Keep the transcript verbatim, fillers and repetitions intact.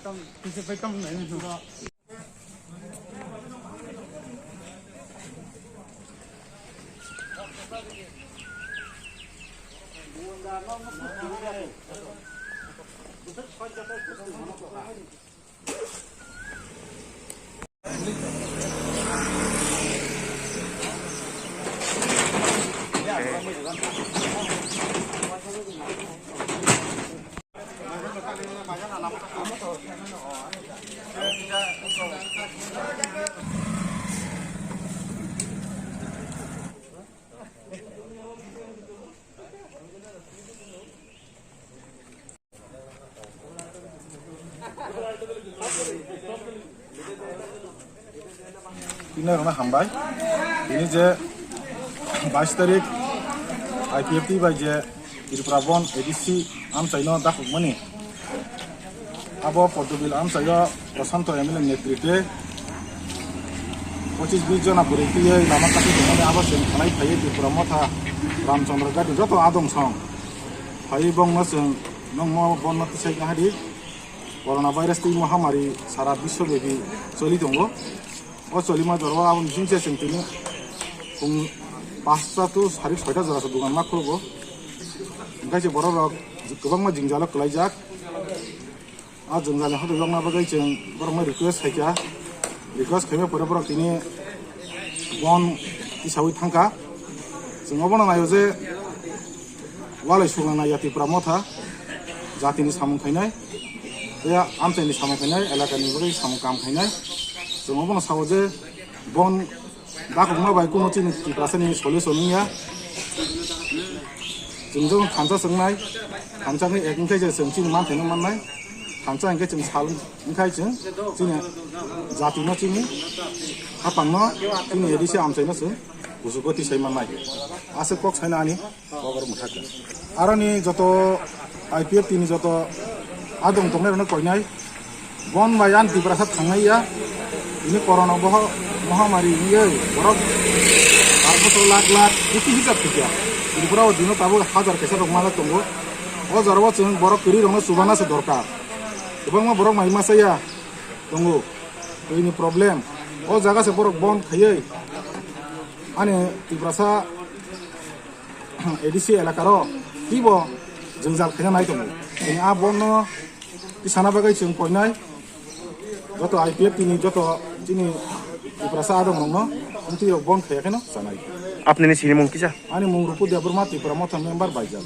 Tini rwna hambai. Tini je bais tarik I P F T bai je Tripura Bon A D C amchaino dakhukmani. Abo Portugal amchaio Prashanto M L A netritwe pochis bis jona bwrwi twiwi lama kati tongmani abo chwng khanai phaiwi Tripura Motha Ramchandra Gati joto adong song phaiwi bongno chwng nongmo bonno tisai kahadi. Corona virus tei mohamari sara biswbyapi choli tongo. O cholima jorao aboni bisingtwi chwng tini pung pasta to sari soita jora se dogan ma khulgo. Hingke se borok rok kwbangma jingjalo kwlaijak. A jwngjal ni hodo yokna bagwi chwng borokno request khaikha. Request khaima pore borok tini bon tisawi thangkha. Chwng obono naio je walai suknang naiya Tripura Motha jatini samung khainai, ya amchaini samung khainai, elakani bagwi samung kam khainai. Chwng obono sao je bon dakhukma bai kuno chini Tiprasani solution wngya. Chwng jono thansa swngnai, thansa wngkhe ek wngkhe je chwng chini manthaino mannai, thansa hwnkhe chwng sal wngkhai chwng chini jatino chini hapangno chini A D C amchaino chwng kuchugo tisai mannai. Aswk kok saina ani. Koborok mwthakha. Aroni joto I P F T ni joto adong tongnai rokno koinai. Bon bai ang Tiprasa thangnai ya. Ini corona boho mohamari wngwi borok ar bosor lakh lakh koti hisab thikya. Tripura o dino tabuk hajar kaisa rok mala tongo. O jorao chwng borok kwrwi rokno chubana se dorkar. Kwbangma borok mai masa ya tongo. Ini problem. O jaga se borok bon khaiwi ani Tiprasa A D C elakaro teibo jwngjal khaina nai tongo. Chwng a bonno tisana bagwi chwng koinai joto I P F T ni joto chini Tiprasa adongrokno amtwi rok bon khaiya kheno chanai. Apni ni sinimung kisa? Ani mung Rupu Debbarma, Tipra Motha member baijak.